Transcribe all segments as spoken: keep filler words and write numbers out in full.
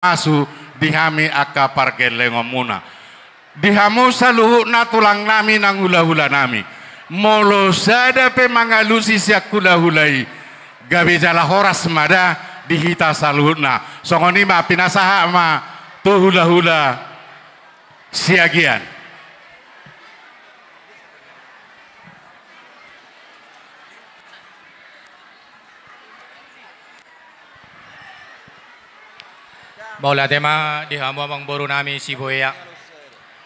pasu di hami angka pargellengonmuna. Di hamu saluhutna tulang nami nang hula-hula nami. Molo sada pe mangalusi sian hula-hula i, gabe jala horas ma da di hita saluhutna. Songon i ma, pinasahat ma tu hula-hula Siagian. Mauliate ma di hamu amangboru nami Sibuea,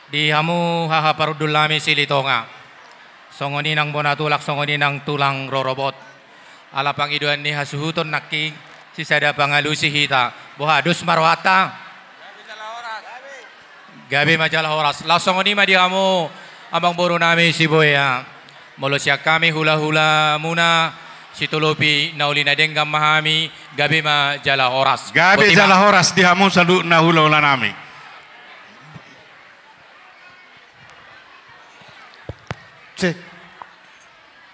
di hamu haha parhundul nami Silitonga, songon i nang bona tulang, songon i nang tulang rorobot. Ala pangidoan ni hasuhuton nangkin, sisada pangalusi hita. Boha, dos ma rohanta? Gabe ma jala horas. Laos songon i ma di hamu amangboru nami Sibuea. Molo sian hami hula-hulamuna, sitolopi na uli na denggan ma hami, gabe ma jala horas. Gabe jala horas di hamu saluhutna hula-hula nami.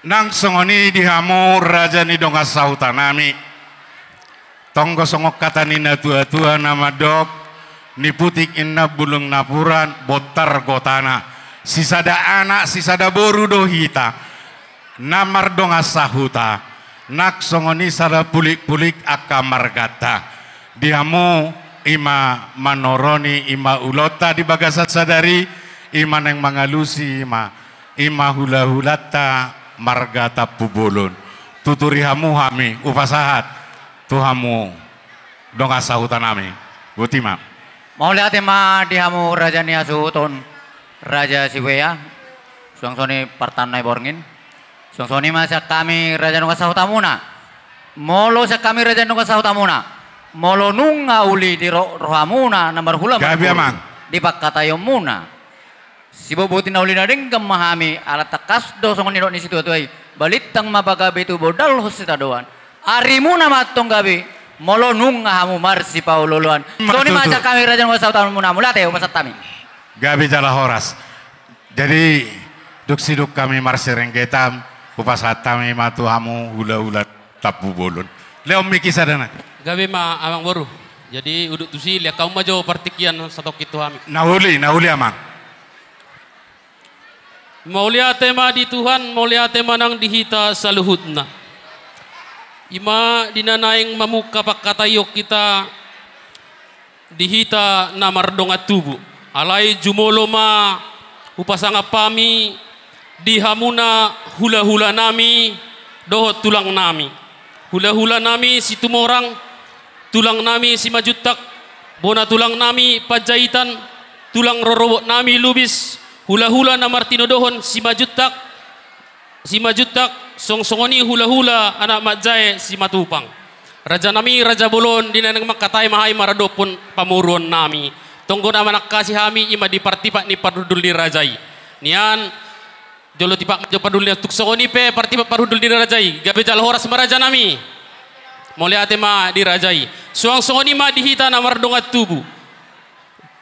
Nang songon i di hamu raja ni dongan sahuta nami. Tong do songon hata ni na tua-tua na mandok, ni putik inna bulung napuran, bontar gotana. Sisada anak, sisada boru do hita na mardongan sahuta. Nang songon i sada pulik-pulik angka marganta. Di hamu, i ma Manoroni, i ma ulaonta di bagasan sadari, i ma naeng mangalusi, i ma, i ma hula-hulanta marga Tampubolon. Tuturi hamu hami, hupasahat tu hamu dongan sahuta nami. Botima. Mauliate ma di hamu raja ni hasuhuton, Raja Sibuea. Suang songon i partanna i borngin. Suang songon i ma sian hami raja dongan sahutamuna. Molo sian hami raja dongan sahutamuna, molo nunga uli di ro-, rohamuna na marhula, gabe, marhula, amang, di pangkataionmuna, sibotboti na uli na denggan ma hami, ala tangkas do songon nidok ni situa-tua i, balintang ma pagabe tubu, ondalhon sitadoan. Arimuna ma antong gabe, molo nunga hamu marsipaolo-oloan. Songon i ma sian hami raja dongan sahutamuna, mauliate, hupasahat hami. Gabe jala horas. Jadi, dung sidung hami marsirenggetan, hupasahat hami ma tu hamu hula-hula Tampubolon. Lehon mik i sada nai. Gabe ma amangboru. Jadi, udut tusi, lehon hamu ma jo partingkian satongkin tu hami. Na uli, na uli, amang. Mauliate ma di Tuhan, mauliate ma nang di hita saluhutna. I ma di na naeng mamungka pangkataion hita di hita na mardongan tubu. Alai jumolo ma hupasangap hami di hamuna hula-hula nami dohot tulang nami. Hula-hula nami Situmorang, tulang nami Simanjuntak, bona tulang nami Panjaitan, tulang rorobot nami Lubis, hula-hula na martinodohon Simanjuntak, Simanjuntak, song-, songon i hula-hula anak manjae Simatupang. Raja nami, raja bolon, di na naeng mangkatai ma hami maradophon pamoruon nami. Tong do na manangkasi hami i ma di partipat ni parhundul ni raja i. Nian, jolo tipak ma jo parhundul ni, tung songon i pe partipat parhundul ni raja i. Gabe jala horas ma raja nami. Mauliate ma di raja i. Suang songon i ma di hita na mardongan tubu.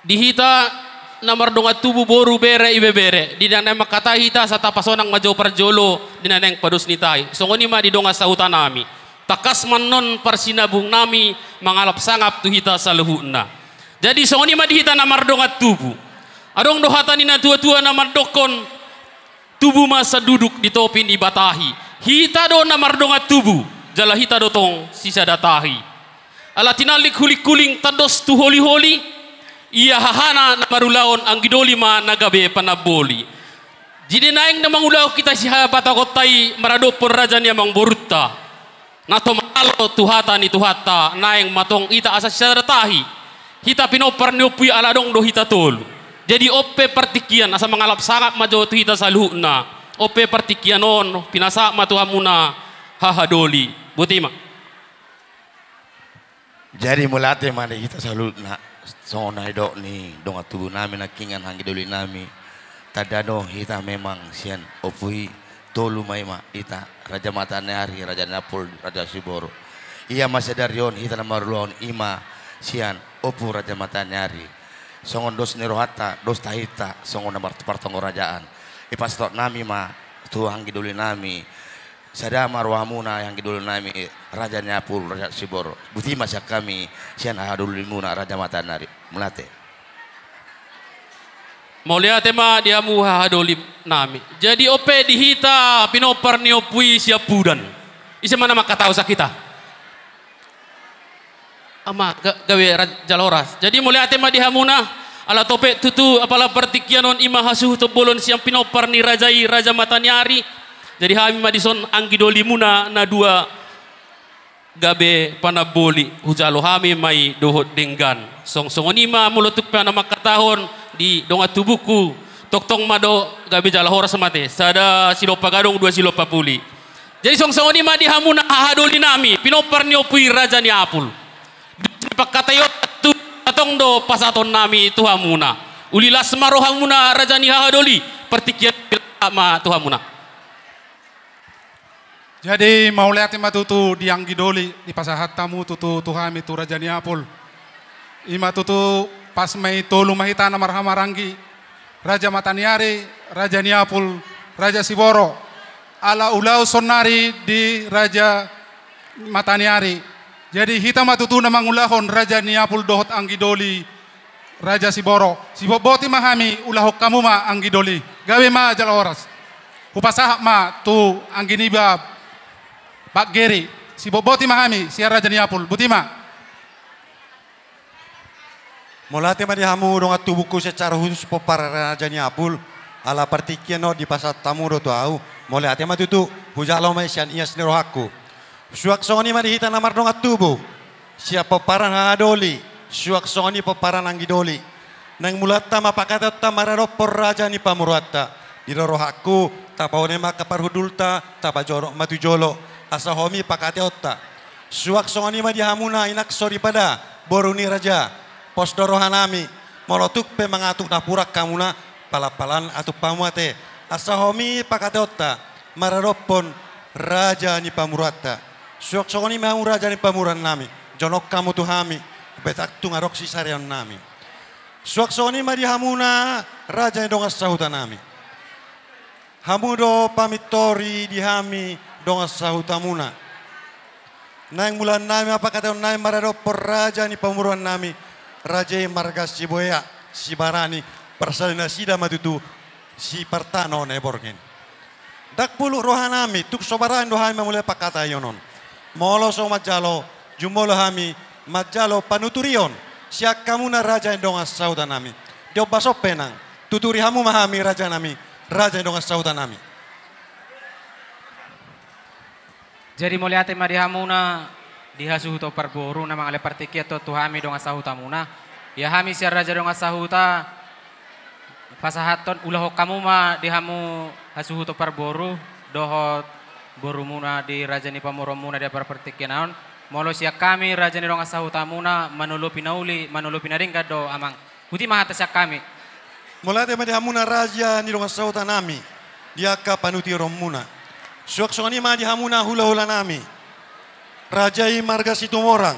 Di hita na mardongan tubu, boru, bere, ibebere, di na naeng mangkatai hita, santabi pasonang ma jo parjolo di na naeng pados ni tahi. Songon i ma di dongan sahuta nami. Tangkas ma annon parsinabung nami mangalap sangap tu hita saluhutna. Jadi songon i ma di hita na mardongan tubu. Adong do hata ni na tua-tua na mandokkon, tubu ma sanduduk di topi ni batahi. Hita do na mardongan tubu, jala hita do tong sisada tahi. Ala tinallik huling-huling tandos tu holi-holi, ia hahana na marulaon anggi doli ma na gabe panamboli. Jadi naeng na mangulahon hita sihabatahonta i maradophon raja ni amangborunta. Na tomal do tu hata ni Tuhanta, naeng ma tong hita asa sisada tahi. Hita pinompar ni ompu i ala adong do hita tolu. Jadi on pe partingkian, asa mangalap sangap ma jo tu hita saluhutna. On pe partingkian on, pinasahat ma tu hamuna haha doli. Botima. Jadi mauliate ma di hita saluhutna, songon na nidok ni dongan tubu nami nangkiningan, anggi doli nami. Tanda do hita memang sian ompu i tolu ma, i ma hita, Raja Mataniari, Raja Napol, Raja Siboru. Ia ma sadari on hita na marulaon i ma sian ompu Raja Mataniari. Songon dos ni rohanta, dos tahinta, songon na mart-, partonggoraja. Dipasahat nami ma tu anggi doli nami. Sada ma rohamuna anggi doli nami, Raja Niapul, Raja Siboro. Botima sian hami, sian hahadolimuna Raja Mataniari. Mauliate. Mauliate ma di hamu hahadolim nami. Jadi on pe di hita pinompar ni ompu i siampudan. Ise ma na mangkatahon sian hita? Ama, ga-, gabe ra-, jala horas. Jadi mauliate ma di hamuna, ala topet tutu apala partingkian on i ma hasuhuton bolon sian pinompar ni raja i, Raja Mataniari. Jadi hami ma dison anggi dolimuna na dua gabe panamboli, hujalo hami ma i dohot denggan. Song-, songon i ma molo tung pe na mangkatahon di dongan tubungku, tongtong ma do gabe jala horas ma ate. Sada silompa gadong, dua silompa puli. Jadi song-, songon i ma di hamuna hahadolinami, pinompar ni ompu i Raja Niapul. Di pangkataion tu, antong do pasahatonnami tu hamuna. Uli las ma rohamuna raja ni hahadoli, partingkian ma tu hamuna. Jadi mauliate ma tutu di anggi doli, dipasahat hamu tutu tu hami tu Raja Niapul. I ma tutu pas ma i tolu ma hita na marhahamaranggi. Raja Mataniari, Raja Niapul, Raja Siboro. Ala ulaon saonnari di Raja Mataniari. Jadi hita ma tutu na mangulahon Raja Niapul dohot anggi doli Raja Siboro. Sibotboti ma hami, ulahon hamu ma anggi doli. Gabe ma jala horas. Hupasahat ma tu anggi niba Pak Geri. Sibotboti ma hami sian Raja Niapul. Botima. Mauliate ma di hamu dongan tubungku, secara khusus pomparan Raja Niapul, ala partingkian on dipasahat hamu do tu ahu. Mauliate ma tutu, hujalo ma i sian ias ni rohangku. Suang songon i ma di hita na mardongan tubu, sian pomparan hahadoli, suang songon i pomparan anggi doli. Naeng mulaanta ma pangkataionta maradophon raja ni pamoruonta. Di rohangku, tapaunai ma angka parhundulta, tapajonok ma tu jolo, asa homi pangkataionta. Suang songon i ma di hamuna inang soripada, boru ni raja. Pos do rohanami, molo tung pe mangatuk napuran hamuna, palan-palan atup hamu ate. Asa homi pangkataionta maradophon raja ni pamoruonta. Suang songon i ma hamu raja ni pamoruonnami, jonok hamu tu hami, betak tung adong sisareonnami. Suang songon i ma di hamuna raja ni dongan sahutanami. Hamu do pamintori di hami dongan sahutamuna. Naeng mulaannami ma pangkataionnami maradophon raja ni pamoruonnami, raja i marga Siboea, Sibarani, parsada nasida ma tutu Sipartano Naiborngin. Ndang pulut rohanami, tung so barani do hami mamulai pangkataion on. Molo so manjalo, jumolo hami manjalo panuturion sian hamuna raja ni dongan sahutanami. Di ombas on pe nang, tuturi hamu ma hami rajanami, raja ni dongan sahutanami. Jadi mauliate ma di hamuna di hasuhuton parboru na mangalehon partingkian tu hami dongan sahutamuna. Ia hami sian raja dongan sahuta pasahathon, ulahon hamu ma di hamu hasuhuton parboru dohot borumuna di raja ni pamoruonmuna di apala partingkian on. Molo sian hami raja ni dongan sahutamuna, manolopi na uli, manolopi na denggan do amang. Botima hata sian hami. Mauliate ma di hamuna raja ni dongan sahutanami di angka panuturion muna. Suang songon i ma di hamuna hulahulanami. Raja i marga Situmorang,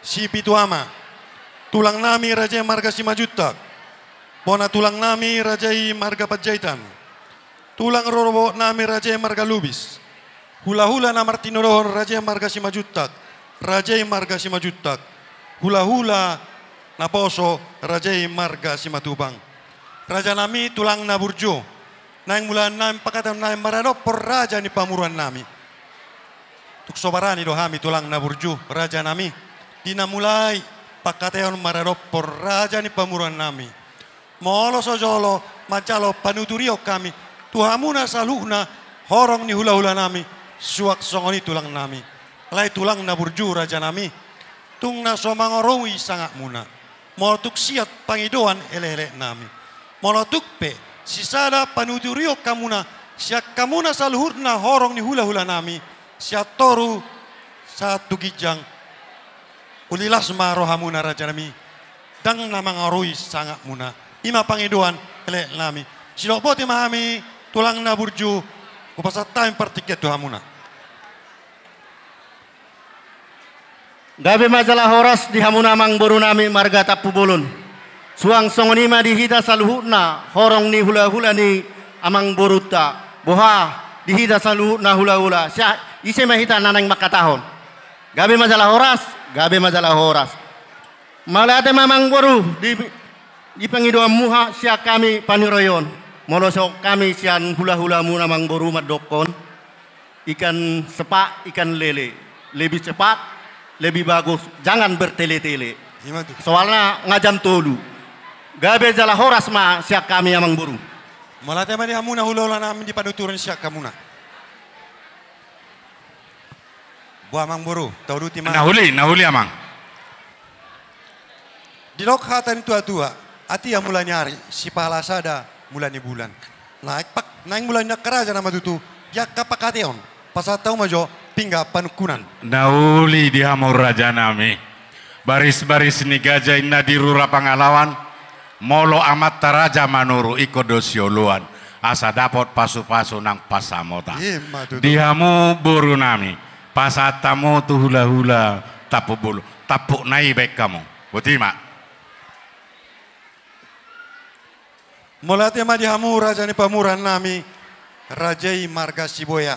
Sipitu Ama. Tulangnami raja i marga Simanjuntak. Bona tulangnami raja i marga Panjaitan. Tulang rorobotnami raja i marga Lubis. Hulahula na martinodohon raja i marga Simanjuntak, raja i marga Simanjuntak. Hulahula naposo raja i marga Simatupang. Rajanami tulang na burju. Naeng mulaannami pangkataionnami maradophon raja ni pamoruonnami. Tung so barani do hami tulang na burju, rajanami, di na mulai pangkataion maradophon raja ni pamoruonnami. Molo so jolo manjalo panuturion hami tu hamuna saluhutna horong ni hulahulanami, suang songon i tulangnami. Alai tulang na burju rajanami, tung na so mangarui sangapmuna. Molo tung siat pangidoan elekeleknami. Molo tung pe sisada panuturion hamuna sian hamuna saluhutna horong ni hulahulanami, sian toru sahat tu ginjang. Uli las ma rohamuna rajanami, ndang na mangarui sangapmuna. I ma pangidoan elekeleknami. Sidok boti ma hami tulang na burju, hupasahat hami partingkian tu hamuna. Gabe ma jala horas di hamuna amangborunami marga Tampubolon. Suang songon i ma di hita saluhutna horong ni hulahula ni amangborunta. Boha di hita saluhutna hulahula. Sia, ise ma hita na naeng mangkatahon. Gabe ma jala horas, gabe ma jala horas. Mauliate ma amangboru di, di pangidoanmu ha sian hami paniroion. Molo songon hami sian hulahulamuna amangboru mandokkon. Ikan sepak, ikan lele. Lebih cepat, lebih bagus. Jangan bertele-tele. Ima tutu. Soalna nga jam tolu. Gabe jala horas ma sian hami amangboru. Mauliate ma di hamuna hulahulanami di panuturan sian hamuna. Boha amangboru, tauduti ma. Na uli, na uli amang. Didok hata ni tuatua, atia mula ni ari, sipahala sada mula ni bulan. Naeng pak, naeng mula ni angka raja nama tutu, di angka panghataion, pasahat hamu ma jo pinggan panungkunan. Na uli di hamu rajanami. Baris-baris ni gaja inna di rura Pangalaoan, molo amanta raja manuru ingkon do sioloan, asa dapot pasupasu nang pansamotan. Ima tutu. Di hamu borunami, pasahat hamu tu hulahula Tampuk Bolon, tampukna i baen hamu. Boti ma. Mauliate ma di hamu raja ni pamoruonnami, raja i marga Siboya.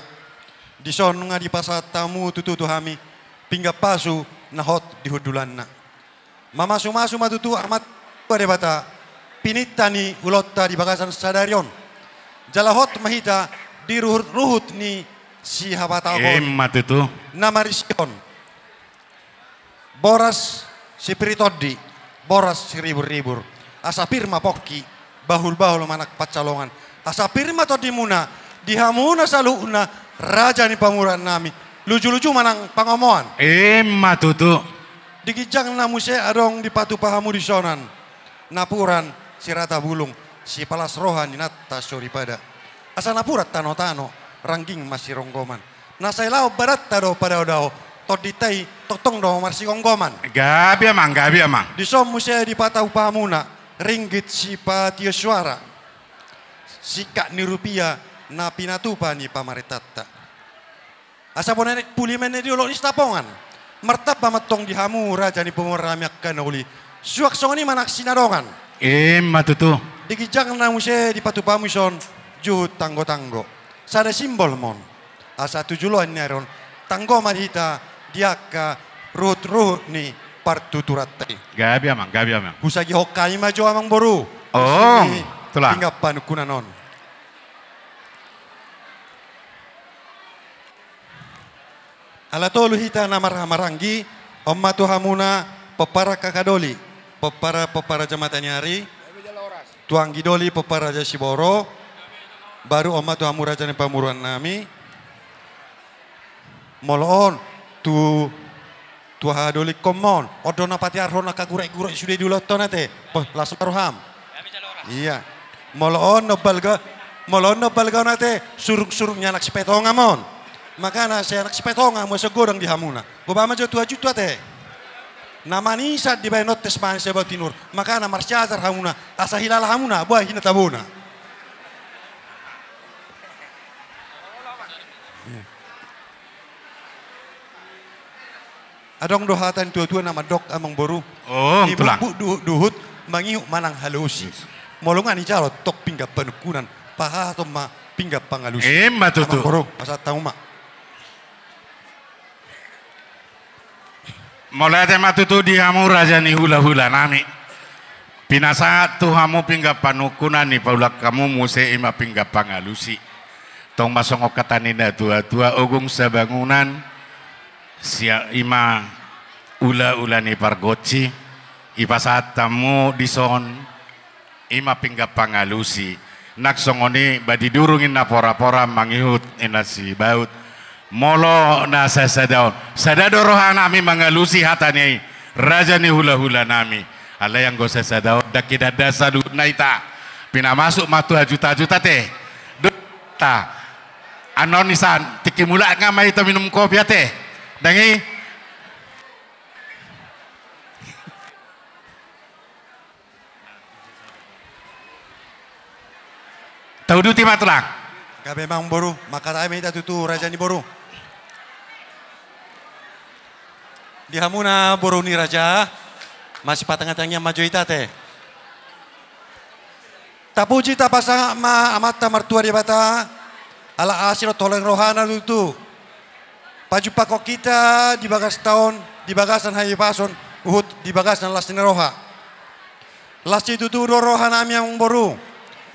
Dison nunga dipasahat hamu tutu tu hami, pinggan pasu na hot di hundulanna. Mamasumasu ma tutu Amanta Debata, pininta ni ulaonta di bagasan sadari on. Jala hot ma hita di ruhutruhut ni sihabatahon. Ima tutu. Na marisi on. Boras sipir ni tondi, boras siriburribur. Asa pir ma pongki, bahulbahul manang pansalongan. Asa pir ma tondimuna, di hamuna saluhutna, raja ni pamoruonnami. Lujuluju manang pangomoan. Ima tutu. Di ginjangna muse adong dipatupa hamu disonon. Napuran sirata bulung, sipalas roha ni inanta soripada. Asa napuran tanotano, rangging masironggoman. Na sai laho badanta do padaodao, tondinta i tongtong do marsigomgoman. Gabe amang, gabe amang. Dison muse dipatupa hamuna, ringgit sipatio suara. Singkat ni rupia na pinatupa ni pamarentanta. Asa bona ni puli ma i di dolok ni Sitapongan. Martamba ma antong di hamu raja ni pamoruonnami angka na uli. Suang songon i manang sinadongan. Ima tutu. Di ginjangna muse dipatupa hamu dison juhut tanggotanggo. Sada simbol ma on. Asa tu joloan ni ari on tanggo ma di hita di angka ruhutruhut ni partuturanta i. Gabe amang, gabe amang. Husagihon hami ma jo amangboru. Oh, tulang. Pinggan panungkunan on. Ala tolu hita na marhahamaranggi, on ma tu hamuna pomparan angka doli, pomparan, pomparan Raja Mataniari, tu anggi doli pomparan Raja Siboro, baru on ma tu hamu raja ni pamoruonnami. Molo on, tu, tu hahadolingkon ma on, on do na patiarhon angka gurek-gurek sude di ulaonta on ate. Poh, las ma roham. Ia. Molo on na umbalga, molo on na umbalga on ate, surungsurung ni anak Sipaetonga ma on. Makana sai anak Sipaetonga ma sai godang di hamuna. Goba ma jo tu hajut tu ate. Na manisan dibaen ontes manang sai bau tinur. Makana marsiajar hamuna, asa hilala hamuna boha hinatabona. Ia. Adong do hata ni tuatua na mandok amangboru. Oh, tulang. Ibugbug duhutduhut, mangihut manang halosi. Molo nga nijalo tong pinggan panungkunan, pasahaton ma pinggan pangalusi. Ima tutu. Amangboru, pasahat hamu ma. Mauliate ma tutu di hamu raja ni hulahulanami. Pinasahat tu hamu pinggan panungkunan, dipaulak hamu muse ima pinggan pangalusi. Tong ma songon hata ni natuatua, ogung sabangunan, sia ima ulaula ni pargonsi, dipasahat hamu dison, ima pinggan pangalusi. Nang songon i, ba didurung inna porapora, mangihut inna sibaut. Molo na sasada on, sada do rohanami mangalusi hata ni raja ni hulahulanami. Alai anggo sasada on, ndang hidanda saluhutna hita. Pinamasuk ma tu hajutahajut ate. Dua hata. Annon isan, tingki mulak nga ma hita minum kopi ate. Ndang i. Tauduti ma tulang. Gabe amangboru, mangkatai ma hita tutu raja ni boru. Di hamuna boru ni raja, masipatangiangtangiang ma jo hita ate. Tapuji tapasangap ma Amanta Martua Debata, Ala asi dohot holong ni rohana tutu pajumpangkon hita di bagas taon, di bagasan hahipason, huhut di bagasan las ni roha. Las situtu do rohanami, amang boru.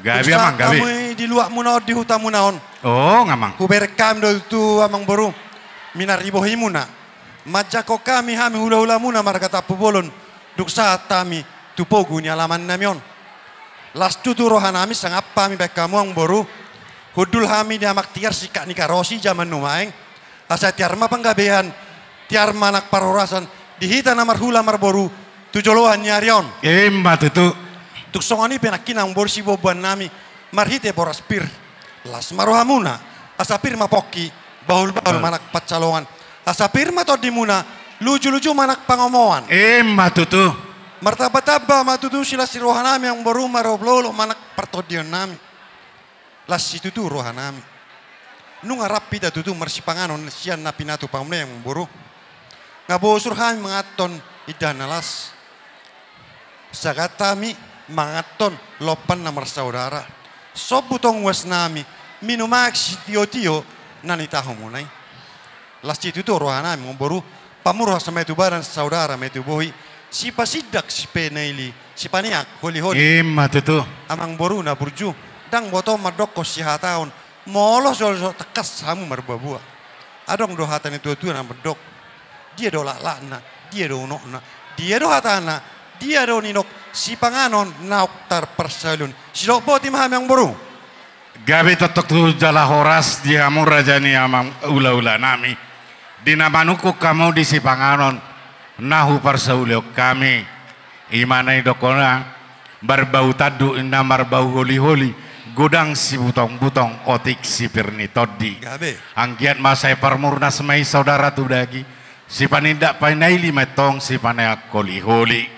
Gabe, amang, gabe. Dung sahat hami di luatmuna on, di hutamuna on. O, nga, amang. Hubereng hami do tutu, amang boru, minar ni bohimuna. Manjangkon hami, hami hulahulamuna marga Tampubolon, dung sahat hami tu pogu ni alamannami on. Las tutu rohanami sangap hami bahen hamu, amang boru. Hundul hami di amak tiar singkat ni karosi, jaman nuaeng. Asa tiar ma panggabean, tiar ma nang parhorasan di hita na marhula marboru tu joloan ni ari on. Ima tutu. Tung songon i pe nangkin, amang boru, sibuanbuannami marhite boras pir. Las ma rohamuna, asa pir ma pongki, bahulbahul ma nang pansalongan, asa pir ma tondimuna, lujuluju ma nang pangomoan. Ima tutu. Martambatamba ma tutu silas ni rohanami, amang boru, maroloolop ma nang partondionnami. Las situtu rohanami. Nunga rap hita tutu marsipanganon sian na pinatupa muna i, amang boru. Nga bosur hami manganhon indahan na las. Sagat hami manganhon lompan na marsaudara. Sombu tong uasnami, minum aek sitiotio na nitahu muna i. Las situtu rohanami, amang boru, pamurhas ma i tu badan, saudara ma i tu bohi, sipasindak, sipaneili, sipaneang holiholi. Ima tutu. Amang boru na burju, ndang boto mandokkon sihatahon, molo so, so tangkas hamu marbuabua. Adong do hata ni natuatua na mandok: Dia do laklakna, dia do unokna, dia do hatana, dia do nidok, sipanganon naung tarparsaulihon. Sidok boti ma hami, amang boru. Gabe tongtong tutu jala horas di hamu raja ni amang hulahulanami. Di na manungkun hamu di sipanganon na huparsaulihon hami, ima na nidokna, marbau tanduk ninna, marbau holiholi, godang sibutongbutong, otik sipir ni tondi. Gabe. Anggiat ma sai parmurnas ma i saudara tu daging, sipanindak panaili ma i tong, sipaneang holiholi.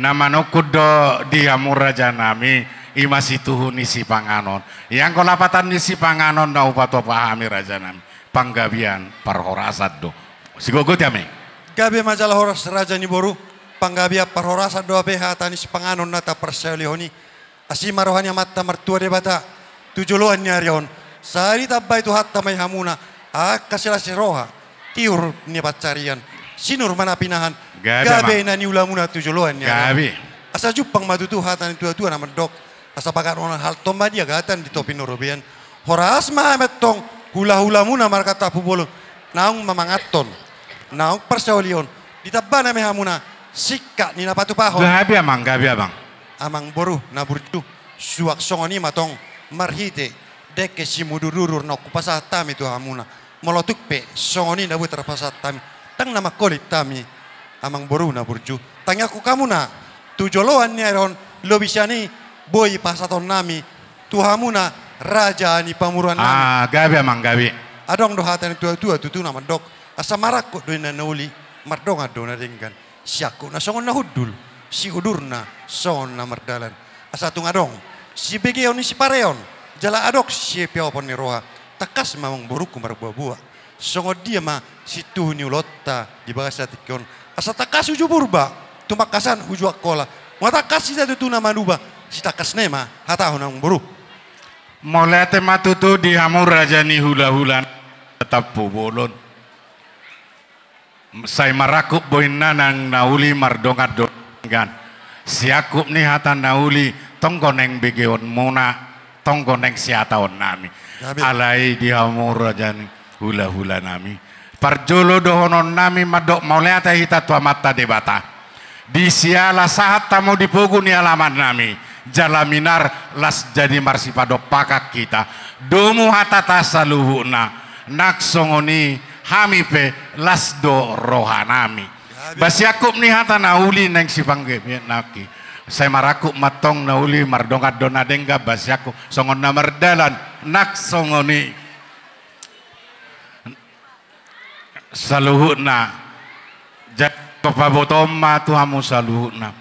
Na manungkun do di hamu rajanami, ima situhu ni sipanganon. Ianggo lapatan ni sipanganon na hupatupa hami rajanami, panggabean parhorasan do. Sigogoti hami. Gabe ma jala horas raja ni boru, panggabean parhorasan do hape hata ni sipanganon na taparsaulihon i. Asi ma roha ni Amanta Martua Debata tu joloan ni ari on, sai ditambai Tuhanta ma i hamuna angka silas ni roha, tiur ni pansarian, sinur ma na pinahan, gabe, gabe ma na niulamuna tu joloan ni ari on. Gabe. Asa jumpang ma tutu hata ni natuatua na mandok: Asa bagas onan halto ma di agatan, di topi ni robean. Horas ma hami antong hulahulamuna marga Tampubolon, naung mamanganhon, naung parsaulihon, ditambana ma i hamuna singkat ni na patupahon. Gabe, amang, gabe, amang. Amang boru na burju, suang songon i ma tong marhite dengke simudurudur naung hupasahat hami tu hamuna. Molo tung pe songon i na boi tarpasahat hami, ndang na mangkolit hami, amang boru na burju. Tangiangkon hamuna tu joloan ni ari on, lobi sian i boi pasahatonnami tu hamuna raja ni pamoruonnami. Ah, gabe, amang, gabe. Adong do hata ni natuatua tutu na mandok: Asa marangkup do inna na uli, mardongan do na denggan. Siangkupna songon na hundul, siudurna songon na mardalan. Asa tung adong sibegeon ni sipareon, jala adong sipeopon ni roha, tangkas ma, amang borungku, marbuabua. Songon dia ma situhu ni ulaonta di bagasan tingki on? Asa tangkas uju Purba, tumangkasan uju Angkola, nunga tangkas hita tutu na manuba, sitangkasna i ma hatahon, amang boru. Mauliate ma tutu di hamu raja ni hulahula Tampubolon. Sai marangkup bohinna nang na uli, mardongan do na denggan. Siangkup ni hata na uli, tonggo naeng begeonmuna, tonggo naeng sihatahonnami. Gabe. Alai di hamu raja ni hulahulanami, parjolo dohononnami mandok mauliate hita tu Amanta Debata. Di siala sahat hamu di pogu ni alamannami, jala minar las jadi marsipadompakan hita. Domu hatata saluhutna, nang songon i hami pe las do rohanami. Ba siangkup ni hata na uli naeng sipanggabean nangkin. Sai marangkup ma antong na uli, mardongan do na denggan, ba siangkup songon na mardalan, nang songon i saluhutna. Jadi pabotoon ma tu hamu saluhutna.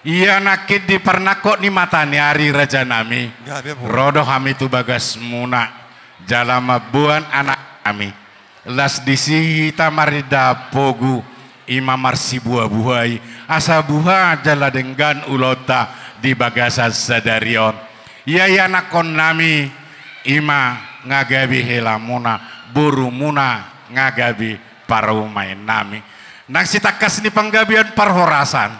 Ia nangkin di parnangkok ni mata ni ari, rajanami, gabe, boru, ro do hami tu bagasmuna, jala mamboan anaknami. Las disi hita marindahan pogu, ima marsibuhabuhai, asa buha jala denggan ulaonta di bagasan sadari on. Ia ianakkonnami, ima nga gabe helamuna, borumuna nga gabe parumaennami. Nang sitangkas ni panggabean parhorasan,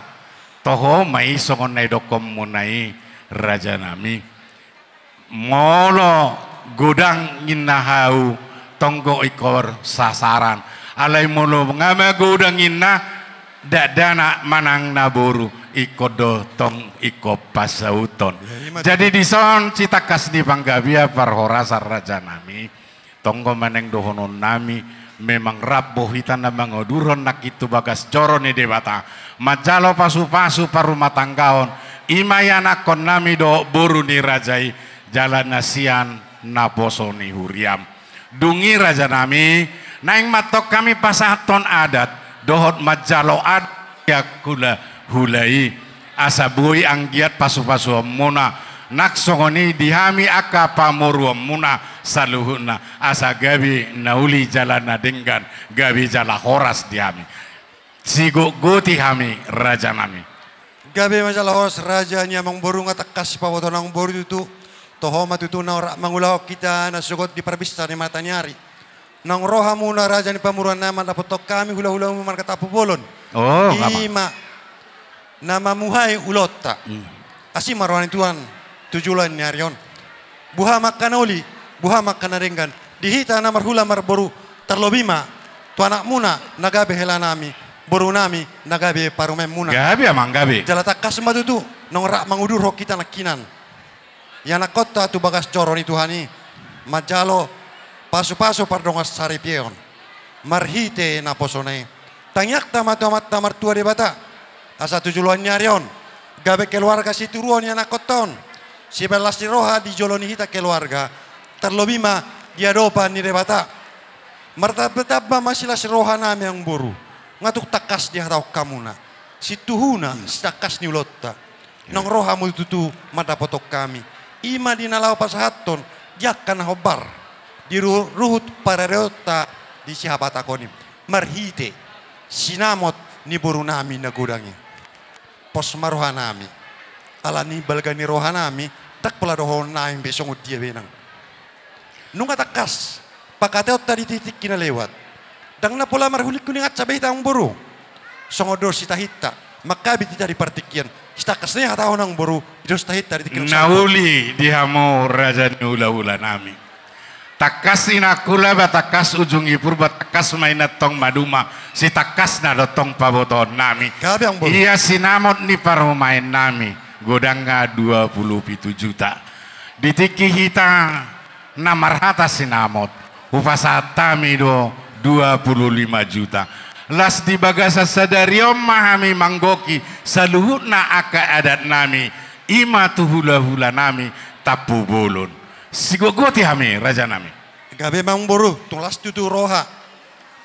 toho ma i songon na nidokmuna i, rajanami. Molo godang ninna hau, tonggo ingkon sasaran. Alai molo nga magodang ninna, dakdanak manang naboru, ingkon do tong ingkon pasahuthon. Ya, ima tutu. Jadi dison sitangkas ni panggabean parhorasan, rajanami. Tonggo ma naeng dohononnami, memang rap do hita na mangodurhon nangkin tu bagas joro ni Debata, manjalo pasupasu parumatanggaon, ima ianakkonnami dohot boru ni raja i, jala na sian naposo ni huriam. Dung i, rajanami, naeng ma antong hami pasahathon adat dohot manjalo adat sian hulahula i, asa boi anggiat pasupasuonmuna, nang songon i di hami angka pamoruonmuna saluhutna, asa gabe na uli jala na denggan, gabe jala horas di hami. Sigotgoti hami, rajanami. Gabe ma jala horas, raja ni amangboru. Nga tangkas sipabotoon amangboru tutu, toho ma tutu naung rap mangulahon hita na sogot di parbinsar ni mata ni ari. Naung ro hamuna, raja ni pamoruonnami, mandapothon hami hulahulamu marga Tampubolon. Oh, nga ma. Ima na mamuhai ulaonta. Hmm. Asi ma roha ni Tuhan tu joloan ni ari on. Boha ma angka na uli, boha ma angka na denggan di hita na marhula marboru, tarlobi ma tu anakmuna na gabe helanami, borunami na gabe parumaenmuna. Gabe, amang, gabe. Jala tangkas ma tutu naung rap mangudurhon hita nangkinan ianakkonta tu bagas joro ni Tuhan i, manjalo pasupasu pardongansaripeon marhite naposona i. Tangiangta ma tu Amanta Martua Debata, asa tu joloan ni ari on gabe keluarga sitiruon ianakkonta on, sibahen las ni roha di jolo ni hita keluarga, tarlobi ma di adopan ni Debata. Martambatamba ma silas ni rohanami, amangboru. Nga tung tangkas dihatahon hamuna, situhuna sitangkas ni ulaonta. Naung ro hamu tutu mandapothon hami, ima di na laho pasahathon di angka na hombar di ruhut, ruhut paradatonta di sihabatahon i, marhite sinamot ni borunami na godang i. Pos ma rohanami, ala ni balga ni rohanami, ndang pola dohononnami be songon dia be nang. Nunga tangkas pangkataionta di tingki na lewat, ndang na pola marhulinghuling ansa be hita, amangboru. Songon dos hita hita, mangkabit hita di partingkian. Sitangkas na i hatahon, amangboru, dos hita hita di tingki na uli di hamu raja ni hulahulanami. Tangkas inangkula ba tangkas ujung ni Purba, tangkas ma inantong maduma, sitangkasna do tong pabotoonnami. Gabe, amangboru. Ia sinamot ni parumaennami, godangna dua pulu pitu juta. Di tingki hita na marhata sinamot, hupasahat hami do dua pulu lima juta. Las di bagasan sadari on ma hami manggohi saluhutna angka adatnami, ima tu hulahulanami Tampubolon. Sigotgoti hami, rajanami. Gabe ma, amangboru, tung las tutu roha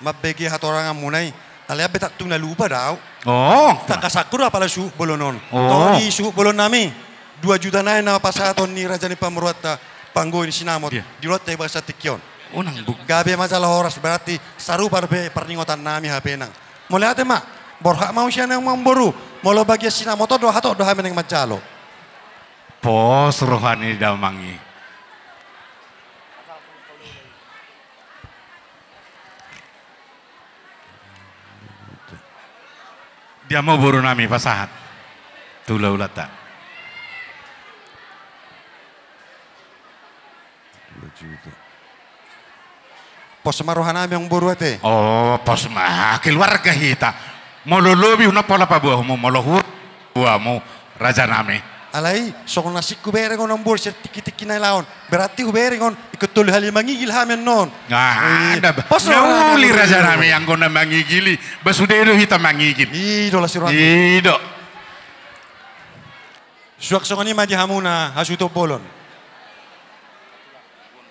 mambege hatoranganmuna i. Alai ampe tangkas tung na lupa do ahu. Oh. Tangkas angka do apala suhut bolon on. Oh. Toho di suhut bolonnami, dua juta nai na pasahaton ni raja ni pamoruonta panggohi ni sinamot. Iya. Di ulaonta di bagasan tingki on. Unang bu- Gabe ma jala horas, berarti sarupa dope parningotannami hape nang. Mauliate ma, borhat ma au sian amangboru. Molo bagian sinamot on do, hatop do hami naeng manjalo. Pos roha ni damang i. Dia ma, borunami, pasahat tu hulahulanta. Dua juta. Pos ma rohanami, amangboru, ate. Oh, pos ma, keluarga hita. Molo lobi unang pola paboa hamu, molo hurang paboa hamu, rajanami. Alai songon na asing hubereng on, amangboru, sian tingkitingki na laon, berarti hubereng on ingkon tolu hali mangigil hami annon. Ah, eh, nda ba-, pos na rohanami, uli, rajanami, anggo na mangigili, ba sude do hita mangigil. I do, las ni roha. I do. Suang songon i ma di hamuna hasuhuton bolon.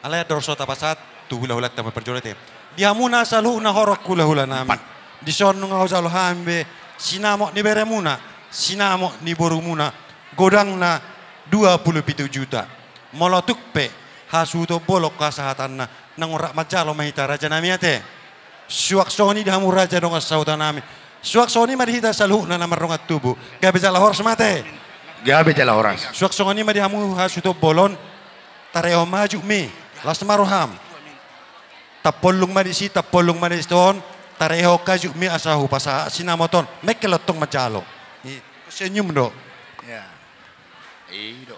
Alai andor so tapasahat tu hulahulanta ma parjolo, ate. Di hamuna saluhutna horong hulahulanami. Empat. Dison nunga hujalo hami be sinamot ni beremuna, sinamot ni borumuna, godangna dua pulu pitu juta. Molo tung pe hasuhuton bolon hasahatanna, naung rap manjalo ma hita, rajanami, ate. Suang songon i di hamu raja dongan sahutanami. Suang songon i ma di hita saluhutna na mardongan tubu. Gabe jala horas ma, ate. Gabe jala horas. Suang songon i ma di hamu hasuhuton bolon. Tarehon ma hajutmi. Las ma roham. Tapollung ma disi, tapollung ma disi on. Tarehon hajutmi asa hupasahat sinamot on. Mengkel do tong manjalo. I, senyum do. Ya. I do.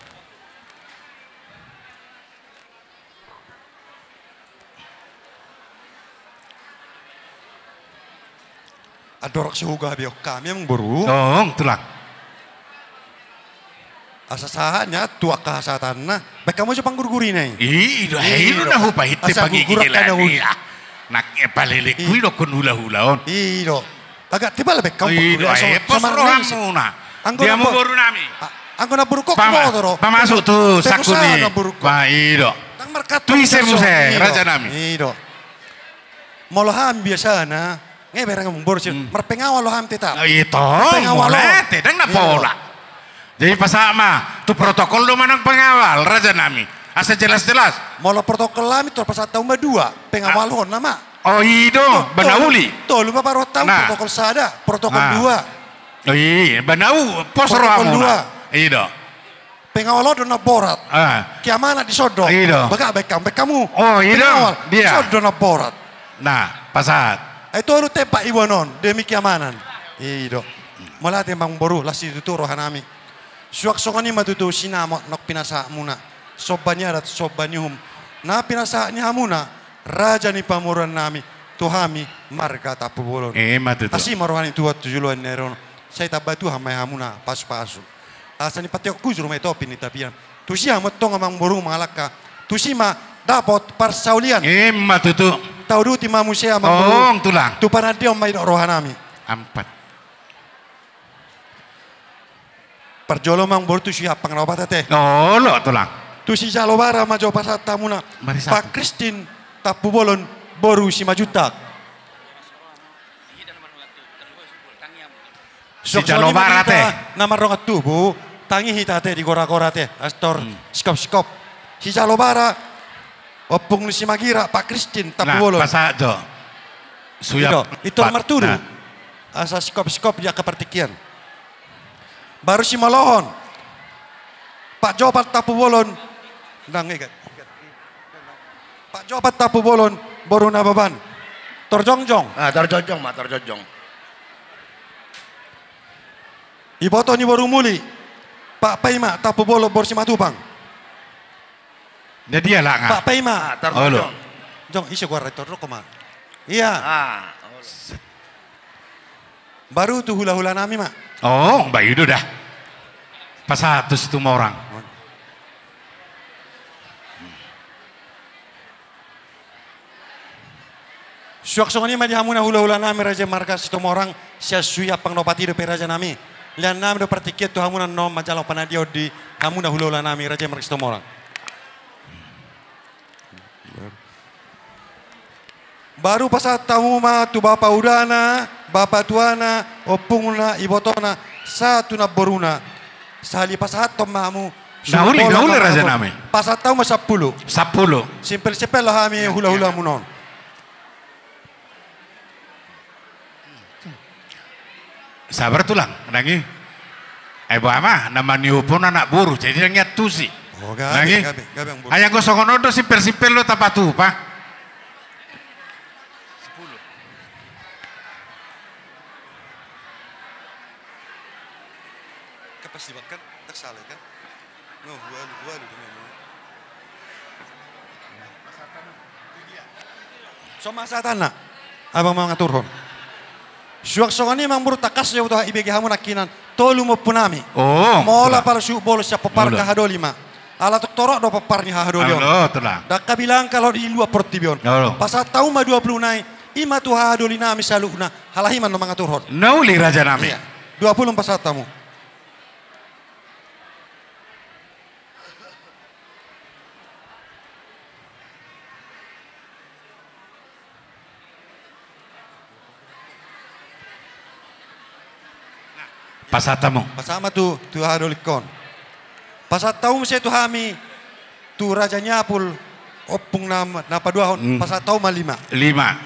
Andorang so hugabe on hami, amang boru. Tong, tulang. Asa sahat nian tu angka hasahatanna. Baen hamu jo panggurgurina i. I do, i do, i do na hupahit. Asa pangigi gugurak hana uli. Nang, eh, palelek i dokkon hulahula on. I do. Agak tebal baen hamu panggurgurina. I do, eh, pos rohamuna. Anggo na boru nami. Anggo na boru kok boto do. Pamasuk tu saku ni. Ba, i do. Tu ise muse, raja nami. I do. Molo hami biasana, nge bereng boru si, marpengawal do hami tetap. Tong, marpengawal molo on. Ate, ndang na pola. Jadi pasahat ma, tu protokol do manang pengawal, raja nami. Asa jelas-jelas. Molo protokol hami, tor pasahat hamu ma dua, pengawal on nama. O, i do, ba na uli. Tolu ma paruhut hamu, protokol sada, protokol dua. O, i, ba na u, pos rohamuna. Protokol dua. I do. Pengawal on do na borat. Keamanan dison do. I do. Baga baen hamu, baen hamu. O, i do. Pengawal. Dison do na borat. Na, pasahat. Ai tolu tempat iboan on demi keamanan. I do. Mauliate amang boru, las situtu roha nami. Suang songon i ma tutu sinamot naung pinasahatmuna. Somba ni adat, somba ni uhum. Na pinasahat ni hamuna, raja ni pamoruon nami, tu hami marga Tampubolon. Ima tutu. Asi ma roha ni Tuhan tu joloan ni ari on. Sai tamba Tuhan ma i hamuna pasu-pasu. Asa ni patihon hujur ma i topi ni tapian. Tusi hamu antong amang boru mangalangka. Tusi ma dapot parsaulian. Ima tutu. Tauduti ma muse amang boru. Tong, tulang. Tu panandion ma i dok roha nami. Ampat. Parjolo amang boru tu si Hampang na opat ate. Olo, tulang. Tu sijalo bara ma jo pasahat hamuna. Pak Kristin Tampubolon boru Simanjuntak. Sijalo bara ate. Na mardongan tubu, tangi hita ate di gora-gora ate. Astor, sikop-sikop. Sijalo bara, ompung ni Simagira, Pak Kristin Tampubolon. Pasahat jo. Suya. Itor martudu. Asa sikop-sikop di angka partingkian. Baru simolohon. Pak Jopat Tampubolon. Ndang, igat. Pak Jopat Tampubolon, boru Nababan. Tor jongjong. Ah, tor jongjong ma, tor jongjong. Iboto ni boru Muli. Pak Paima Tampubolon, boru Simatupang. Jadi ya lah. Pak Paima. Ah, tor jongjong. Jong, ise gua retor roko ma. Iya. Ah, olo. Baru tu hula-hula nami ma. O, ba i do da. Pasahat tu Situmorang. Suang songon i ma di hamuna hula-hula nami raja marga Situmorang, sian suhi Hampang na opat i dope raja nami. Lean nami do partingkian tu hamuna annon manjalo panandion di hamuna hula-hula nami raja marga Situmorang. Baru pasahat hamu ma tu bapa udana, bapa tuana, ompungna, ibotona, sahat tu namboruna. Sahali pasahathon ma hamu. Na uli, na uli raja nami. Pasahat hamu ma sampulu. Sampulu. Simpel-simpel do hami hula-hula muna on. Sabar tulang, nang i. Ai boha ma, na maniop on anak boru, jadi nang i antusi. Nang i. Ai anggo songon on do simpel-simpel do tapatupa. Kan pas dimakan, tak salah kan? No, walu, walu. Songon i ma sahatanna, abang mangaturhon. Suang songon i ma amang boru, tangkas do huboto ibege hamu nangkinan tolu ma ompu nami. O, molo pala suhut bolon sian pompar, hahadoli ma. Ala torop do pompar ni hahadoli on. Ndang habilangkal ho di luat portibi on. Pasahat hamu ma dua pulu nai, i ma tu hahadoli nami saluhutna, halahi ma annon mangaturhon. Na uli raja nami. Dua pulu pasahat hamu. Pasahat hamu. Pasahat ma tu, tu hahadoli on. Pasahat hamu muse tu hami, tu raja ni apul, ompung na, na paduahon, pasahat hamu ma lima. Lima.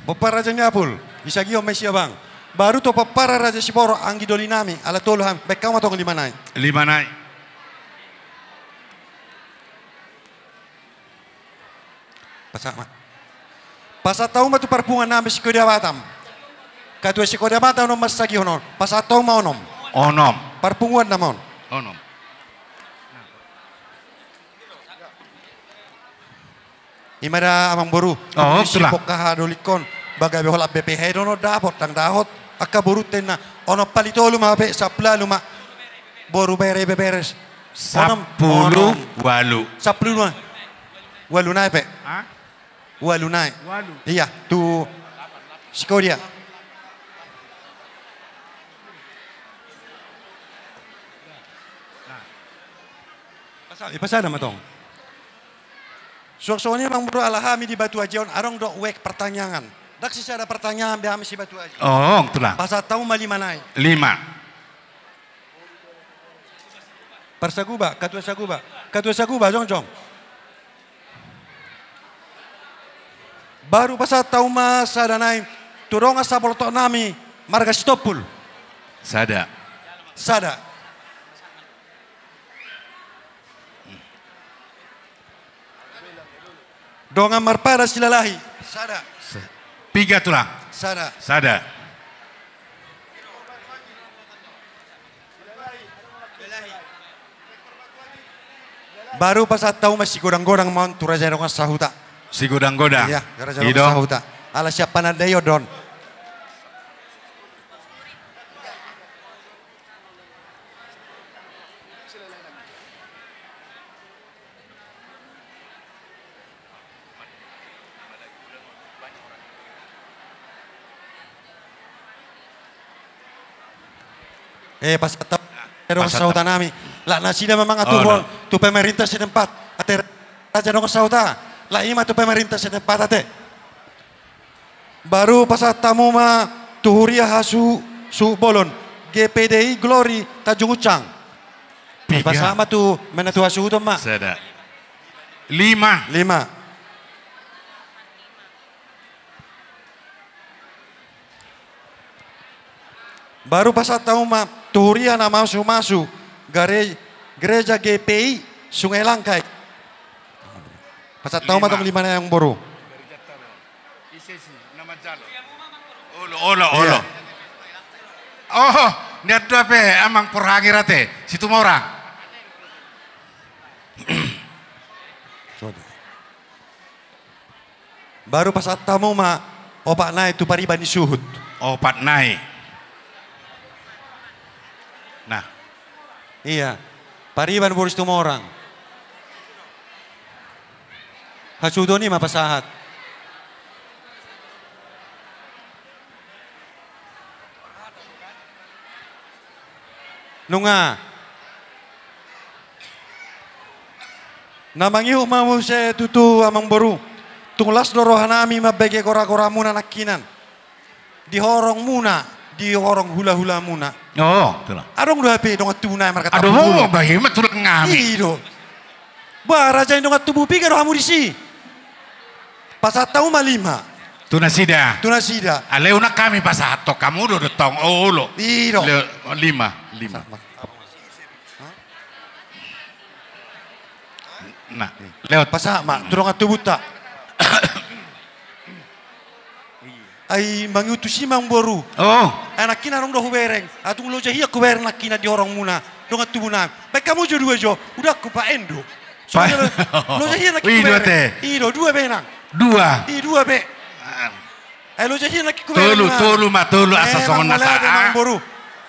Pompar raja ni apul, isagihon ma i si abang. Baru tu pomparan Raja Siboro, anggi doli nami, ala tolu hami, baen hamu ma tong lima nai. Lima nai. Pasahat ma. Pasahat hamu ma tu parpunguan nami Sikodia Batam. Ketua Sikodia Batam on mansagihon on. Pasahat hamu ma onom. Onom. Parpunguan nama on. Onom. I ma da amangboru. Oh, tulang. Sipok haha dolikon. Ba gabe holan B P H do on dapot, ndang dohot. Angka boru tenna. Onom pali tolu ma pe, sampulu ualu ma. Boru bere, ibebere. Onom, sampulu ualu. Onom. Sampulu ualu. Ualu nai pe. Hah? Ualu nai. Ualu. Iya, tu Sikodia. Pasahat, pasahat ma tong. Suang songon i ma amangboru, ala hami di Batu Aji on, adong do wek pertanyaan. Ndang sisada pertanyaan be hami si Batu Aji. Oh, tulang. Pasahat hamu ma lima nai. Lima. Parsaguba, ketua saguba. Ketua saguba, jongjong. Baru pasahat hamu ma sada nai, tu dongan sapolotok nami, marga Sitompul. Sada. Sada. Dongan Marpada Silalahi. Sada. Sa-, piga, tulang? Sada. Sada. Baru pasahat hamu ma sigodang-godang ma on tu raja dongan sahuta. Sigodang-godang. Iya, raja dongan sahuta. Ala siap panandaion do on. Eh, pasahat hamu, raja dongan sahuta nami. Lak nasida ma mangaturhon tu pemerintah setempat. Ate raja dongan sahuta. Lak i ma tu pemerintah setempat ate. Baru pasahat hamu ma tu huria hasuhut bolon, G P D I Glory Tanjung Uncang. Piga. Pasahat ma tu mena tu hasuhuton ma. Sada. Lima. Lima. Baru pasahat hamu ma tu huria na mamasu-masu, gare-, gereja G P I Sungai Langkai. Pasahat hamu ma tong lima nai amangboru. Olo, olo, olo. Oh, nian do hape amang Porhangir ate, Situmorang. Baru pasahat hamu ma opat nai tu pariban ni suhut. Opat nai. Nah. Iya. Pariban boru Situmorang. Hasuhuton i ma pasahat. Nunga. Na mangihut ma muse tutu amangboru. Tung las do rohanami mambege gora-goramuna nangkinan. Di horongmuna, di horong hula-hulamuna. Oh, tulang. Adong do hape dongan tubuna marga Tampubolon. Adong, bah, i ma tulang nami. I do. Bah, raja ni dongan tubu, piga do hamu disi? Pasahat hamu ma lima. Tu nasida. Tu nasida. Alai unang hami pasahathon, hamu do tong, olo. I do. Lima, lima. Nah, lewat. Pasahat ma tu dongan tubunta. Ai mangihut tusi ma amangboru. Oh. Ai nangkinan adong do hubereng. Atung loja hian hubereng nangkinan di horongmuna. Dongan tubunami. Baen hamu jo dua jo. Udah ku pa endo. Loja hian nangkin hubereng. I do, dua be nang. Dua. I dua be. Ai loja hian nangkin hubereng. Tolu, tolu ma, tolu asa songon na sa.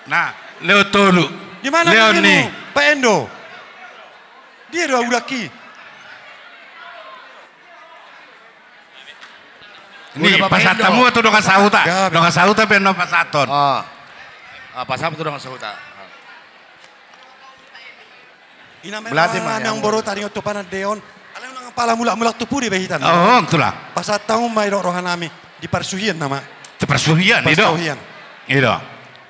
Nah, lewat tolu. Di mana lewat ni? Pa endo. Dia do udah ki. Ni, pasahat hamu tu dongan sahuta. Dongan sahuta pe na pasahathon. Ah. Ah, pasahat tu dongan sahuta. Ina memang amangboru taringot tu panandaion. Alai unang pala mulak-mulak tu pudi be hita. Oh, tulang. Pasahat hamu ma i do rohanami di parsuhian nama. Tu parsuhian, i do. Parsuhian. I do.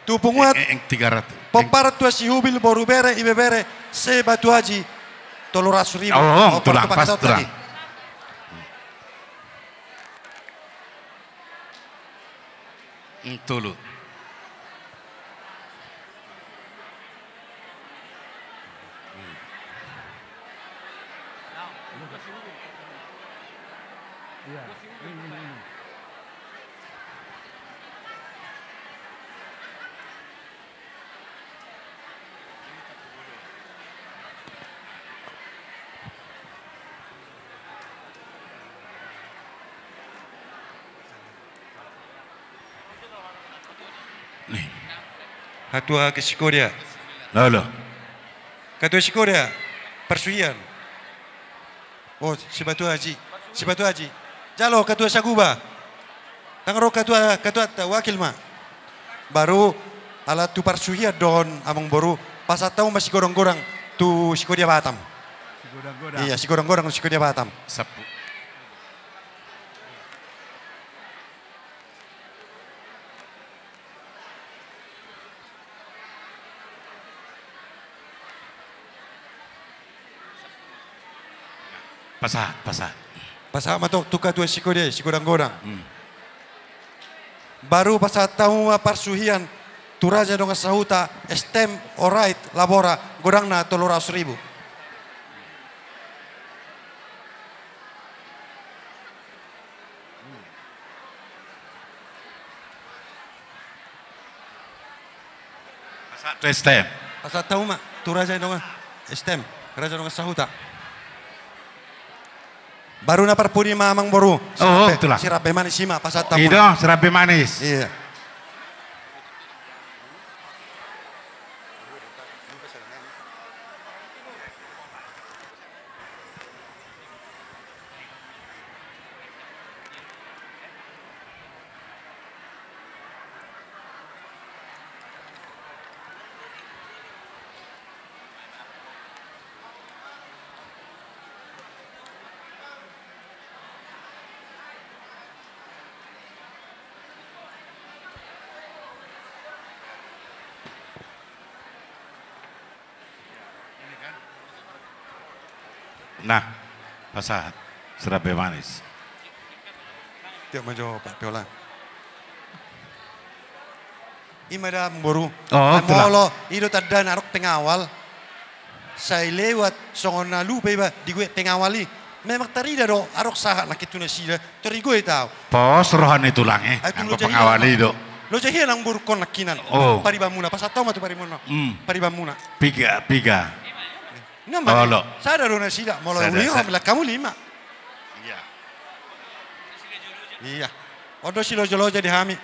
Tu punguan. Eng, eng, tiga ratus. Pomparan tua Sihubil, boru bere, ibebere, se Batu Aji. Tolu ratus ribu. Oh, tulang, pas tulang. Hmm, tolu. Ketua ke sikodia. Halo. Ketua sikodia. Parsuhian. Oh, Sibatua Aji. Sibatua Aji. Jalo, ketua saguba. Tangan ro ketua, ketua ta, wakil ma. Baru ala tu parsuhian dohon amang boru. Pasahat hamu ma sigodang-godang tu sikodia Batam. Sigodang-godang. Iya, sigodang-godang tu sikodia Batam. Sapu. Pasahat, pasahat. Pasahat ma tong tu ketua sikodia, sigodang-godang. Hmm. Baru pasahat hamu ma parsuhian tu raja dongan sahuta, stamp, orait, labora, godangna tolu ratus ribu. Pasahat tu stamp. Pasahat hamu ma tu raja dongan stamp, raja dongan sahuta. Baru na parpudi ma amang boru. Oh, sirambe manis i ma pasahat hamu. I do, sirambe manis. Iya. Nah, pasahat. Sirambe manis. Tiap ma jo, Pak Piola. I ma da, amang boru. Oh, molo i do tandana adong pengawal. Sai lewat songon na lupa iba di gue pengawal i. Memang tarida do adong sahat nangkin tu nasida. Tor i gue tau. Pos roha ni tulang i. Ai tu anggo loja pengawal i do. Loja hian amang boru on nangkinan. Oh. Paribanmuna, pasahat hamu ma tu paribanmuna. Hmm. Paribanmuna. Piga, piga. Olo. Sada do nasida, molo uli roha, molo hamu lima. Iya. Iya. On do siloja-loja di hami.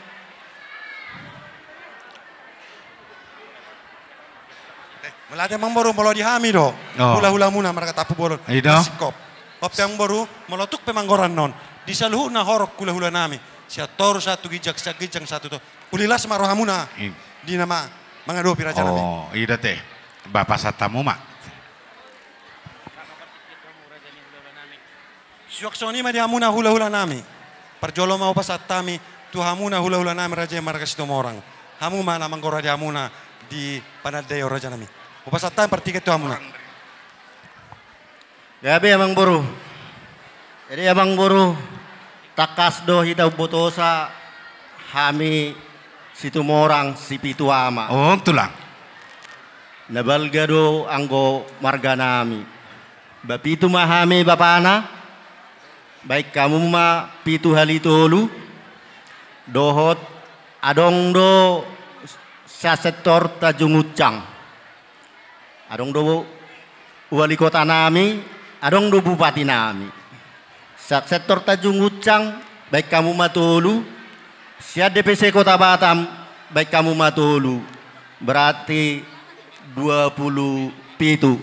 Eh, mauliate amang boru, molo di hami do. Oh. Hula-hulamuna marga Tampubolon. I do. Singkop. On pe amang boru, molo tung pe manggoran on. Di saluhutna horong hula-hula nami. Sian toru sahat tu ginjang, sian ginjang sahat tu toru. Uli las ma rohamuna. I. Di na ma mangadopi raja nami. Oh, i do ate. Ba pasahat hamu ma. Suang songon i ma di hamuna hula-hula nami. Parjolo ma hupasahat hami tu hamuna hula-hula nami raja marga Situmorang. Hamu ma na manggora di hamuna di panandaion raja nami. Hupasahat hami partiket tu hamuna. Gabe amang boru. Jadi amang boru, tangkas do hita umbotosa hami Situmorang sipitu ama. Oh, tulang. Na balga do anggo marga nami. Ba pitu ma hami bapana, baen hamu ma pitu hali tolu, dohot adong do sa sektor Tanjung Uncang. Adong do wali kota nami, adong do bupati nami. Sa sektor Tanjung Uncang, baen hamu ma tolu. Sian D P C Kota Batam, baen hamu ma tolu. Berarti dua puluh pitu.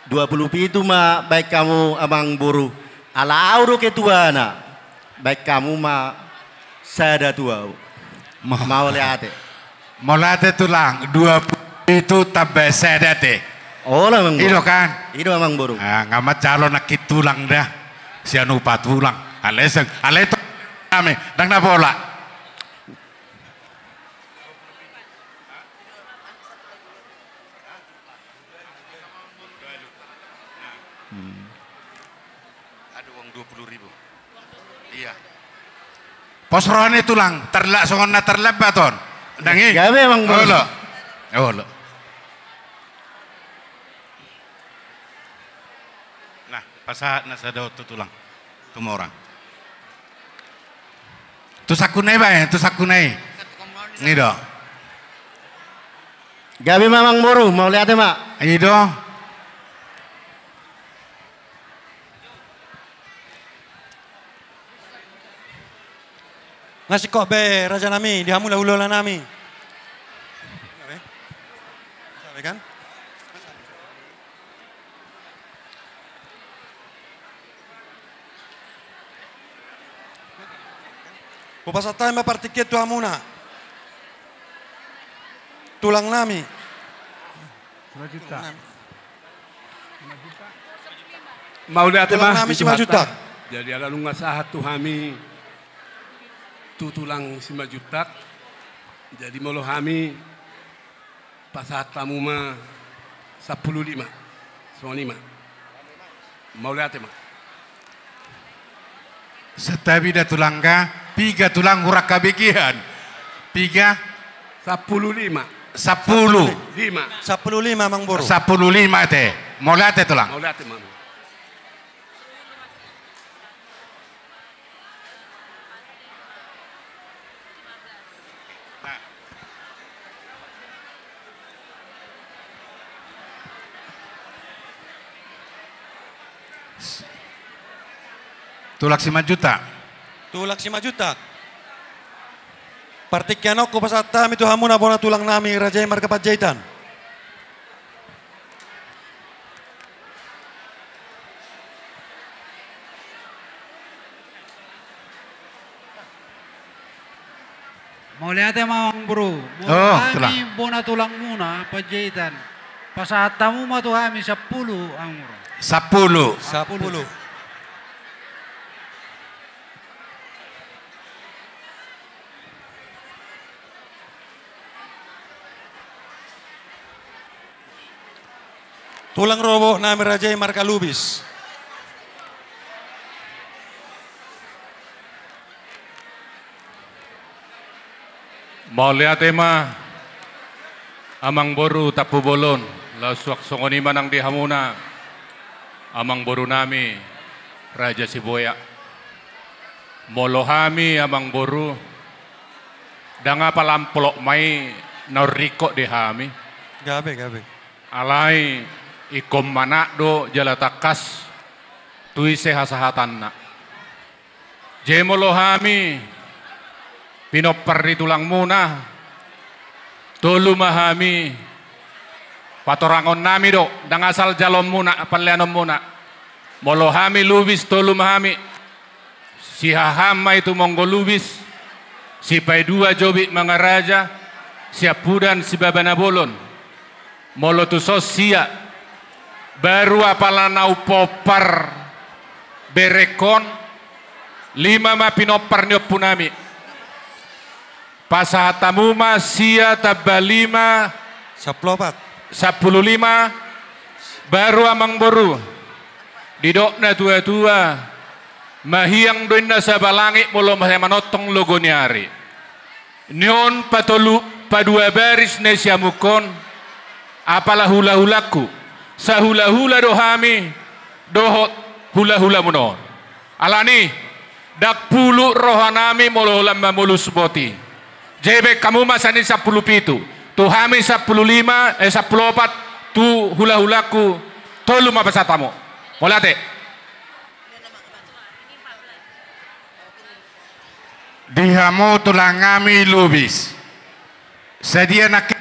Dua puluh pitu ma baen hamu amang boru. Ala au do ketuana. Baen hamu ma sada tu au. Ma- Mauliate. Mauliate tulang, dua puluh pitu tambah sada ate. Olo amang boru. I do kan? I do amang boru. Ah, nga manjalo nangkin tulang da. Sian upa tulang. Aleseng, ale to kami, ndang na pola. Hmm. Aduh, uang dua puluh ribu. Iya. Pos roha ni tulang, terla-, songon na terlambat on. Ndang i. Gabe amang boru. Olo. Olo. Nah, pasahat na sada on tu tulang. Tumorang. Tu sangkunna i baen, tu sangkunna i. I do. Gabe ma amangboru, mauliate ma. I do. Nga singkop be rajanami, di hamu hulahula nami. Kan? Hupasahat hami ma partingkian tu hamuna, tulang nami. Mauliate ma. Tulang nami Simanjuntak. Jadi ala nunga sahat tu hami tu tulang Simanjuntak. Jadi molo hami pasahat hamu ma sampulu lima. Songon i ma. Mauliate ma. Santabi da tulangga, piga tulang hurang habegean? Piga? Sampulu lima. Sampulu. Lima. Sampulu lima, amangboru. Sampulu lima ate. Mauliate tulang. Mauliate ma. Tulang Simanjuntak. Tulang Simanjuntak. Partingkian on hupasahat hami tu hamuna bona tulang nami, raja i marga Panjaitan. Mauliate ma amangboru. Molo hami bona tulangmuna Panjaitan, pasahat hamu ma tu hami sampulu, amangboru. Sampulu. Sampulu. Tulang rorobot nami, raja i marga Lubis. Mauliate ma, amangboru Tampubolon, laos suang songon i ma nang di hamuna, amangboru nami, raja Siboyak. Molo hami, amangboru, ndang apala amplop ma i na umringkot di hami. Gabe, gabe. Alai ingkon manat do jala tangkas tu ise hasahatanna. Jadi molo hami pinompar ni tulangmuna, tolu ma hami, patorangon nami do, ndang asal jaloonmuna, palleanonmuna. Molo hami Lubis, tolu ma hami. Sihaham ma i tumonggo Lubis, Sipaidua Jobit Mangaraja, Siampudan Sibaba Nabolon. Molo tu son sia, baru apala na umpompar berengkon, lima ma pinompar ni ompunami. Pasahat hamu ma sia tamba lima. Sampulu opat. Sampulu lima. Baru amangboru. Didok na tuatua, mahiang do inna saba langit molo sai manongtong logo ni ari. Ni on patolu, padua baris na i siamun on, apala hulahulangku, sahulahula do hami dohot hulahulamuna on. Alani, ndang pulut rohanami molo holan mamolus boti. Jadi baen hamu ma sian i sampulu pitu. Tu hami sampulu lima, eh, sampulu opat, tu hulahulangku tolu ma pasahat hamu. Mauliate. Di hamu tulang nami Lubis. Sadia nangkin?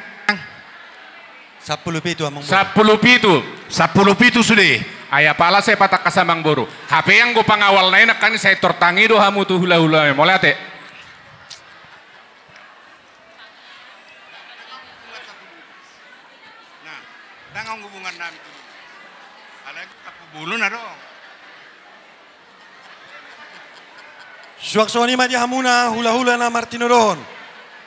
Sampulu pitu, amangboru. Sampulu pitu. Sampulu pitu sude. Ai apala sai patangkas amangboru. Hape anggo pangawalna i nangkin sai tortangi do hamu tu hulahula. Mauliate. Nah, ndang adong hubungan nami tu. Alai Tampubolon adong. Suang songon i ma di hamuna hulahula na martinodohon.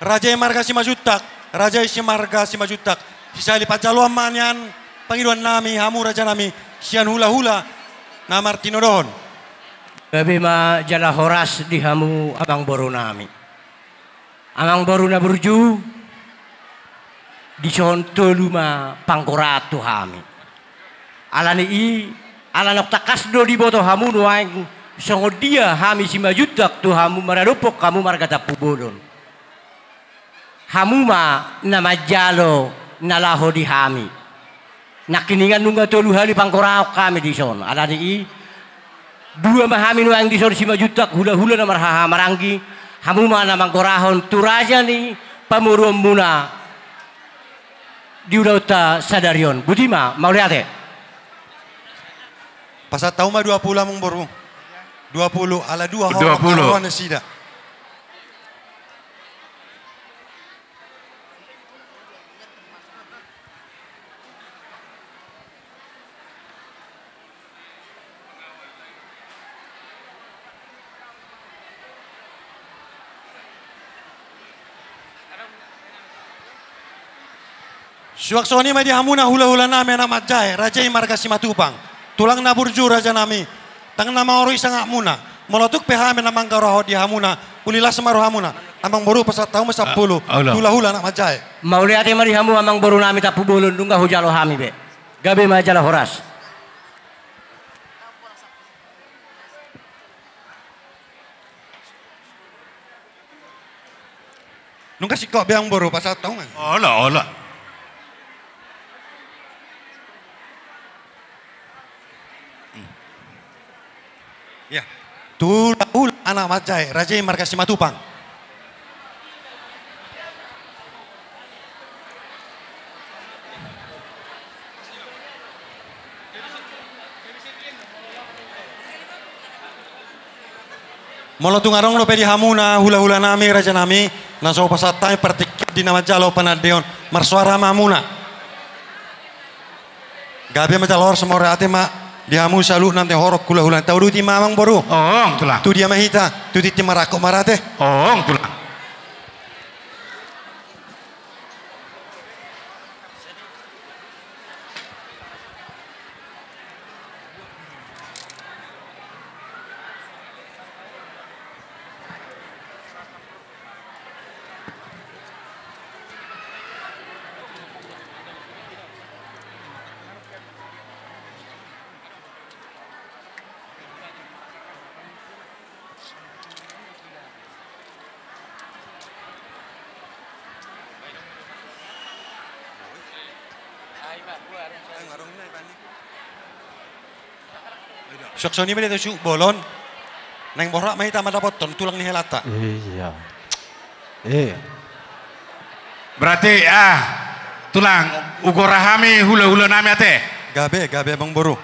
Raja i marga Simanjuntak, raja i si marga Simanjuntak. Sisali panjaloan ma nian pangidoan nami, hamu raja nami, sian hulahula na martinodohon. Gabe ma jala horas di hamu amangboru nami. Amangboru na burju, dison tolu ma panggoraon tu hami. Alani i, ala naung tangkas do diboto hamu nuaeng Songon dia hami Simanjuntak tu hamu maradophon hamu marga Tampubolon? Hamu ma na manjalo na laho di hami. Nangkiningan nunga tolu hali panggorahon hami dison. Alani i, dua ma hami nuaeng dison Simanjuntak, hulahula na marhahamaranggi. Hamu ma na manggorahon tu raja ni pamoruonmuna di ulaonta sadari on. Boti ma, mauliate. Pasahat hamu ma dua pulu, amangboru. Dua pulu, ala dua horong. Dua pulu. Horong nasida. Suang songon i ma di hamuna hulahula nami anak manjae, raja i marga Simatupang. Tulang na burju raja nami, ndang na maorui sangapmuna. Molo tung pe hami na manggorahon di hamuna, uli las ma rohamuna. Amangboru, pasahat hamu ma sampulu. Ah, olo. Hulahula anak manjae. Mauliate ma di hamu amangboru nami Tampubolon, nunga hujalo hami be. Gabe ma jala horas. Nunga singkop be amangboru, pasahat hamu ma. Olo, olo. Ia. Tu hulahula anak manjae, raja i marga Simatupang. Molo tung adong dope di hamuna hulahula nami, raja nami, na so pasahat hami partingkian di na manjalo panandaion, marsoara ma hamuna. Gabe ma jala horas, mauliate ma di hamu saluhutna, ate horong hulahula. Tauduti ma amangboru. Ong, tulang. Tu dia ma hita, tu tintin marangkup ma ra ate. Ong, tulang. Suang songon i ma di hita suhut bolon. Naeng borat ma hita mandapothon tulang ni helanta. Ia. Eh. Berarti, ah, tulang, hugora hami hulahula nami ate. Gabe, gabe amangboru.